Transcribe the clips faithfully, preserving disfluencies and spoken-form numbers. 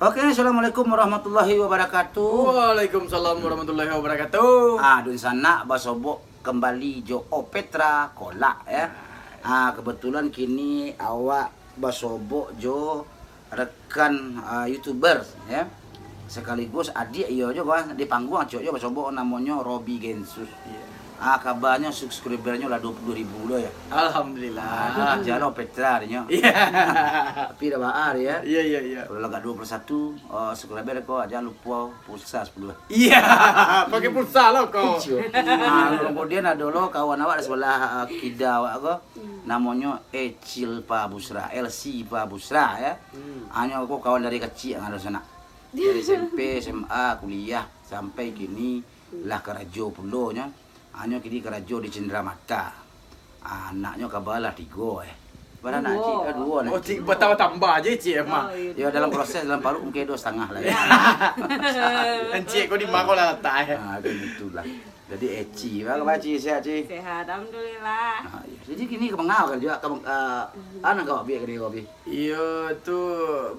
Oke, assalamualaikum warahmatullahi wabarakatuh. Waalaikumsalam warahmatullahi wabarakatuh. Ah, dunsanak basobok kembali jo Opetra Kolak, ya. Ah, kebetulan kini awak basobok jo rekan, ah, YouTuber, ya. Sekaligus adiak iyo jo, kan, di panggung acok jo basobok, namonyo Robi Gensus. Iya. Ah, kabanyo subscribernyo lah dua puluh ribu lo, ya. Alhamdulillah. Ah, ado karajo lo Petra nyo. Iya. Tapi dah ba-, ya. Iya, iya, iya. Kalau lah dua puluh satu, eh, subscriber ko, jan lupo pulsa sepuluh. Iya, pakai pulsa lo ko. Iyo. Ah, kemudian ado lo kawan awak di sebelah, eh, kida awak ko, namonyo Ecil Pabusra, L C Pabusra, ya. Hmm. Anyo ko kawan dari kecik dengan sanak. Dari S M P, S M A, kuliah, sampai kini lah karajo pulo nyo. Anyo kini karajo di Cendramata. Anaknyo kaba lah tigo, eh. Bara anak cik, eh, duo anak. Oh, cik, batambah-tambah je, cik, emang. Oh, iyo. Yo, dalam proses, dalam paruik mungkin duo setengah lah, ya. Encik ko di ma ko lah latak, eh? Ah, kan itulah. Jadi, Eci, baa kabar, Ci? Sehat, Ci? Sehat, alhamdulillah. Ah, iyo. Jadi, kini ka manga karajo, ka mang-, ah, ah, nan ka awak buek kini, Robi? Iyo, tu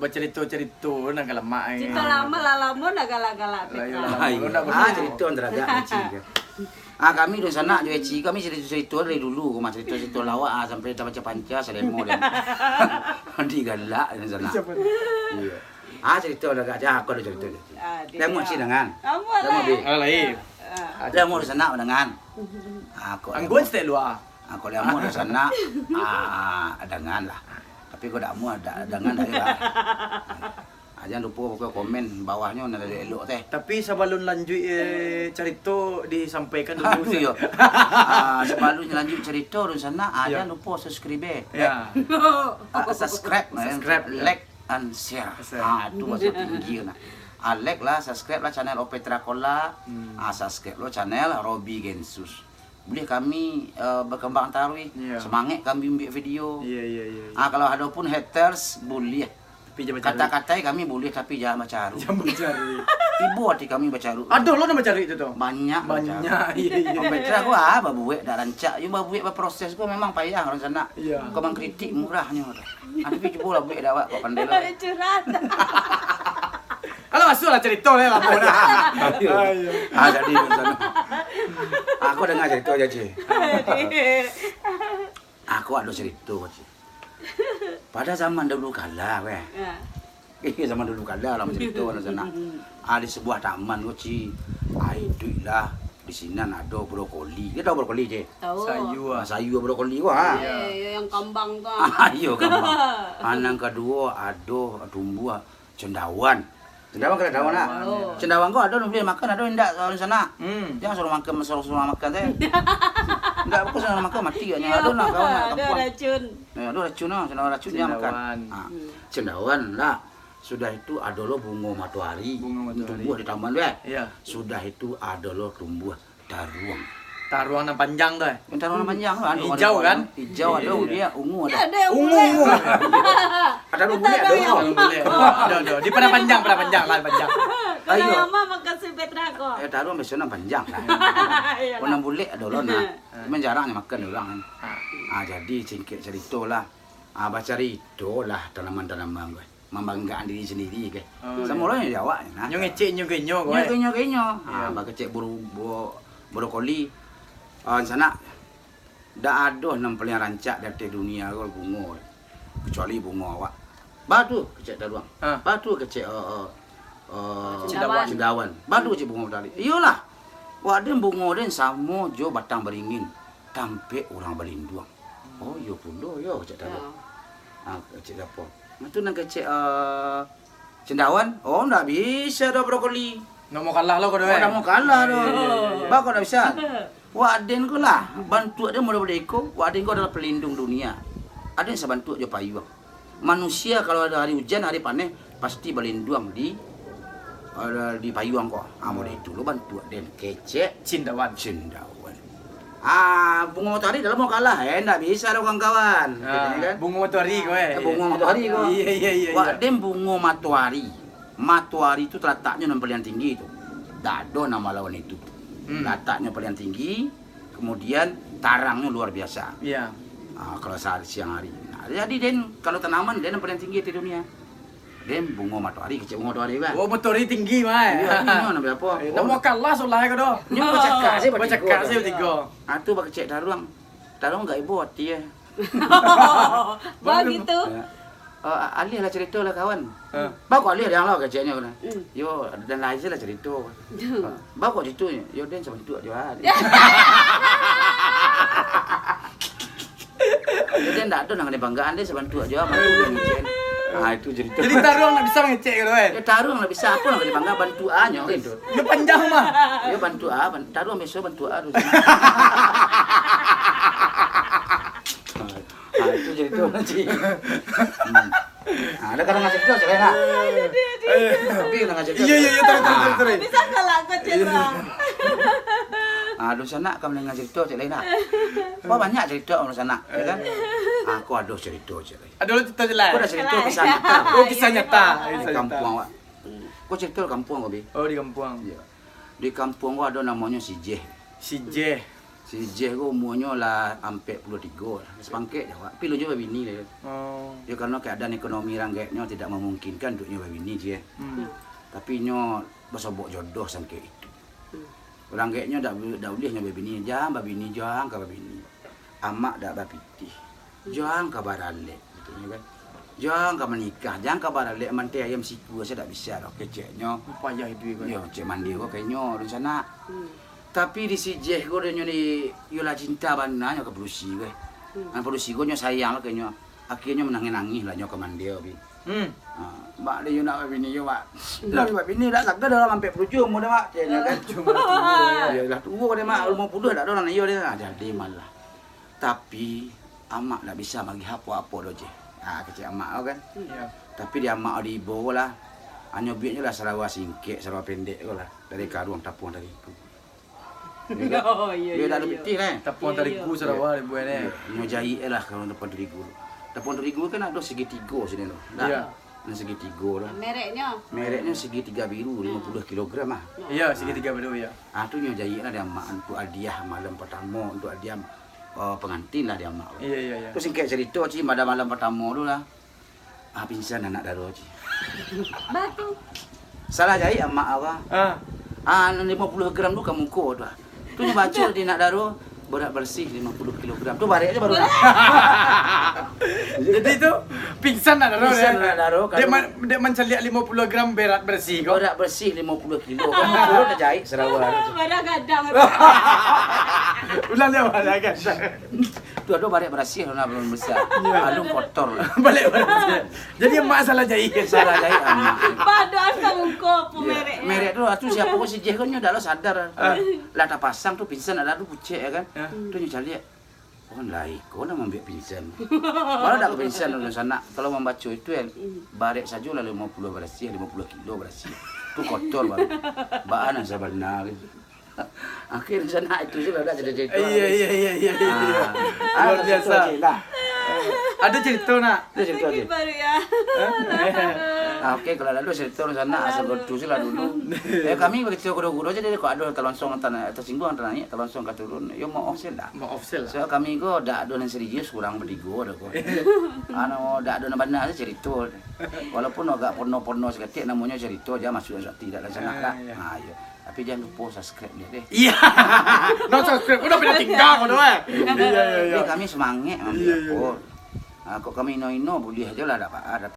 bacarito-carito nan ka lamak, eh. Carito lamo lah, lamo dah galak-galak. Lah, iyo, Petra. Lah, lamo. Ah, iyo. Dah. Ah, carito nan taragak, Eci, kan. Ah, kami dunsanak jo Eci, kami carito-carito dari dulu, mah carito-carito lawak, ah, sampai tapanca-panca, salemo deh. Digalak dunsanak. Iyo. Ah, carito lah, Kak. Ah, aku ado carito, Ci. Ah, dia. Dah muak Ci dangan? Dah muak, Bi? Ah, lain. Ah. Dah muak dunsanak dangan? Ah, aku. Anggun setek lua. Ah, kalau dah muak dunsanak, ah, dangan lah. Tapi kalau dak muak, dak dangan, dak lah. Ah, jan lupo pokok komen bawahnyo nan elok-elok teh. Tapi sabalun lanjuik, eh, carito, disampaikan dulu, Ustaz. Aduh, yo. Ah, sabalun lanjuik carito, dunsanak, ah, jan lupo subscribe, eh. Ya. Ah, subscribe, eh. Subscribe, ya. Like and share. Share. Ah, tu bahaso tinggi nah. Ah, like lah, subscribe lah channel Opetra Kola. Hmm. Ah, subscribe lo channel Robi Gensus. Buliah kami, eh, bakambang taruih. Iya. Semangat kami buek video. Iya, iya, iya, iya. Ah, kalau ado pun haters, buliah. Tapi jan bacaruik. Kata-katai kami buliah, tapi jan bacaruik. Jan bacaruik. Ibo ati kami bacaruik. Ado lo nan bacaruik tu, tu? Banyak. Banyak, bacaruik. Iya, iya. Komputer aku, ah, babuek dak rancak. Yo babuek baproses ko memang payah dunsanak. Iya. Ko mangkritik murahnyo tu. Ah, tapi cubolah buek dek awak, kok pandai lah. Curhat. Alah, masuaklah carito lah, lamo dah. Ayo. Ayo. Ah, jadi dunsanak. Aku danga carito aja, Ci. Aku ado carito, Ci. Pada zaman dulu kala, weh. Ya. Eh, zaman dulu kala lah, carito dunsanak. Ah, di sebuah taman ko, Ci. Ah, iduiklah di sinan ado brokoli. Kito tahu brokoli, Ci? Tahu. Sayua. Ah, sayua brokoli ko, ha. Iya, iya, yang kambang tu, ah. Ah, iyo, kambang. Ah, nan kaduo ado tumbuah cendawan. Cendawan kan ado daun, nak? Cendawan, ya. Cendawan ko ado nan buliah makan, ado indak, dunsanak. Hmm. Jan suruah makan, suruah, suruah makan teh. Indak, bukan suruah makan, mati agaknyo. Iyo, ado nah kawan, nak ado kampuang. Racun. Eh, ado racun nah, cendawan racun jan makan. Cendawan. Ah, hmm. Cendawan lah. Sudah itu ado lo bungo matoari. Bungo matoari. Tumbuah di taman tu, eh. Iya. Sudah itu ado lo tumbuah taruang. Taruang nan panjang tu, eh? Yang taruang nan panjang tu, anu, ijau, kan? Ijau ado, iya, dia ungu ado. Ada yang ungu, bulek. Ungu. Ada lo bulek, ada yang ungu. Ada, ada. Di padang panjang, padang panjang lah, panjang. Kalau yang mah makan si Petra ko. Eh, taruang biaso nan panjang lah. Iyalah. Kalau nan bulek ado lo, nah. Cuma jarang nyo makan urang, kan. Ah. Ah, jadi singkek carito lah. Ah, bacarito lah tanaman-tanaman ko. Mambanggakan diri sandiri, ke. Oh, samo iya. Lah nyo di awak, nah. Nyo ngecek inyo ka inyo, ko, eh. Nyo ka inyo ka inyo. Iya. Ah, bakecek bro-, bro-, brokoli. Ah, sanak. Dak ado nan paliang rancak di ateh dunia ko bungo. Kecuali bungo awak. Ba tu kecek taruang. Ah. Ba tu kecek, eh, eh, eh, cendawan. Cendawan. Ba tu kecek bungo tadi. Iyolah. Wak den bungo den samo jo batang baringin. Tampek urang balinduang. Oh, iyo pulo, yo, kecek taruang. Ya. Ah, kecek siapo? Nah, tu nan kecek, eh, cendawan. Oh, ndak bisa doh brokoli. Ndak mau kalah lo ko doh, eh? Oh, ndak mau kalah doh. Iya, iya, iya, iya. Ba ko ndak bisa. Wak den ko lah, bantuak den model-model iko, wak den ko adalah pelindung dunia. Aden sabantuak jo payuang. Manusia kalau ado hari ujan, hari paneh, pasti balinduang di, eh, di payuang ko. Ah, model itu lo bantuak den, kecek. Cendawan. Cendawan. Ah, bungo matoari dalam mau kalah, eh, ndak bisa lo kawan-kawan. Ah, gitu, kan? Bungo matoari ko, eh. Eh, bungo matoari ko. Iya, iya, iya, iya. Wak den bungo matoari. Matoari tu talataknyo nan paliang tinggi tu. Dak ado nan malawan itu. Hmm. Lataknyo paliang tinggi, kemudian tarangnyo luar biasa. Iya. Ah, kalau sehari, siang hari. Nah, jadi den, kalau tanaman, den nan paliang tinggi di dunia. Den bungo matoari, kecek bungo matoari kan. Oh, matoari tinggi, Mai. Iyo, inyo nambah apo? Eh, nak buah kalah solah ko doh. Nyo bacakak se batigo. Bacakak se batigo. Ah, tu bakecek taruang. Taruang gak ibo ati, eh. Bagitu. Ya. Oh, a-, alih lah carito lah, kawan. Ha. Baa kok alih dek ang lah, keceknyo kan. Hmm. Yo, dan lah, alih lah carito. Baa kok carito nyo? Yo, den sabantuak juo. Jadi, ndak ado nan dibanggaan, den sabantuak juo, mangko den ngecek. Ah, itu carito. Jadi, taruang ndak bisa mangecek gitu, eh? Ya, taruang ndak bisa, apo nan dibangga, bantuak a nyo, gitu. Ini panjang mah. Ya, bantuak a, ban-, taruang biaso bantuak a tu. Ah, itu carito, Cik. Hmm. Ah, ado ka danga carito, Cik Lena? Tapi ka danga carito. Iyo, iyo, iyo, taruih, taruih, taruih, taruih. Bisa ka lah kau cerita? Ah, dunsanak ka mandanga carito, Cik Lena. Wah, banyak carito dunsanak, ya kan? Ah, ko ado carito, Cik Lena. Ado lah carito, Cik Lena. Ko ado carito kisah nyata. Oh, kisah nyata. Di kampuang awak. Ko carito di kampuang ko, Bi. Oh, di kampuang. Iyo. Di kampuang ko ado namonyo si Jeh. Si Jeh. Si Jeh ko umuanyo lah ampek puluah tigo lah. Sapangkek jo awak. Tapi alun juo babini lai. Oh. Yo, karano keadaan ekonomi ranggaeknyo tidak memungkinkan untuak nyo babini, Jeh. Hmm. Tapi inyo basobok jodoh sangkek itu. Hmm. Ranggaeknyo dak bu-, dak buliah nyo babini. Jan babini, jan ka babini. Amak dak bapitih. Jan ka baralek, katonyo kan. Jan ka manikah, jan ka baralek, mantai ayam siku sajo dak bisa doh, keceknyo. Payah iduik kan. Yo, cek mande ko ka inyo, dunsanak. Hmm. Tapi di si Jeh ko, nyo ni, yo lah cinta bana nyo ka padusi ko. Hmm. Nan padusi ko nyo sayang lah ka inyo. Akhianyo manangih-nangih lah nyo ka mande ko, Bi. Hmm. Ha, mak dia yo nak babini yo, mak. Hmm. Lah, babini dak saga dah, lah ampek puluah tujuah umua dah, mak. Ceknyo kan. Cuma tuo, yo. Yo lah tuo dah, mak. Limo puluah dak ado lah, yo dah. Ha, jadi malah. Tapi, amak ndak bisa magiah apo-apo doh, Jeh. Ah, kecek amak ko kan. Iyo. Tapi di amak ko diibo lah. Hanyo bueknyo lah sarawa singkek, sarawa pendek ko lah. Dari karuang tapuang tarigu. Iyo kan? Oh, iyo, iyo, dak ado pitih lah. Tapuang tarigu sarawa dibuek, eh. Iyo, nyo jaik lah karuang tapuang tarigu. Tapuang tarigu kan ado segitigo siko tu. Nah, iyo. Nan segitigo lah. Mereknyo? Mereknyo segitiga biru, limo puluah kilogram lah. Iyo, segitiga biru, iyo. Ah, tu nyo jaik lah di amak untuak hadiah malam partamo, untuak hadiah, eh, pangantin lah di amak. Iyo, iyo, iyo. Tu singkek carito, Ci, pada malam partamo tu lah. Ah, pingsan anak daro, Ci. Batu. Salah jaik amak awak. Ah. Ah, limo puluah gram tu ka muko tu. Tu nyo baco di anak daro, berat bersih limo puluah kilogram. Tu barek se baru nak. Jadi tu, pingsan anak daro, pingsan anak daro, dek kalau man-, dek mancaliak limo puluah gram berat bersih ko. Berat bersih limo puluah kilo. Kamu turun dah jaik sarawa. Barang gadang. Ulang dia, barang gadang. Tu ado barek barasiah, nah, balun basa. Iyo. Alun kotor. Barek barasiah. Jadi, amak salah jaik. Salah jaik, amak. Padoan ka muko, apo merek. Merek tu, ah, tu siapo ko si Jeh ko nyo dak lo sadar. Ah. Lah tapasang tu, pingsan ado tu pucek, ya kan? Ah. Tu nyo caliak. Oh, lah iko nan mambuek pingsan. Malah dak pingsan, dunsanak. Kalau mambaco itu, kan, barek sajo lah limo puluah barasiah, limo puluah kilo barasiah. Tu kotor baru. Baa nan sabana tu. Akhirnyo sanak itu sudah, dah cerita-cerita. Iyo, iyo, iyo, iyo, iyo. Ah. Luar biasa. Ado cerita, Cik, lah. Ado cerita, nak? Ado cerita, Cik. Lagi baru, ya. Hah? Ah, oke, kalau lalu cerita sanak, asal gotu se lah dulu. Eh, kami begitu kudo-kudo se, jadi kok ado talonsong, tana-, tasingguang, tanaik, talonsong ka turun, yo maoh se lah. Maoh se lah. So, kami ko dak ado nan serius, urang batigo ado ko. Anu, dak ado nan bana se cerita. Walaupun agak porno-porno saketek, namonyo cerita, jan masuak sakti dak, dunsanak dak. Ah, iyo. Ah, iyo. Tapi jan lupo subscribe ni deh. Iyo. No subscribe, udah pindah tinggal ko tu, eh. Iyo, iyo, iyo. Jadi kami semangat, iyo, iyo, iyo. Ah, kok kami ino-ino, buliah ajo lah, dak apa-apa.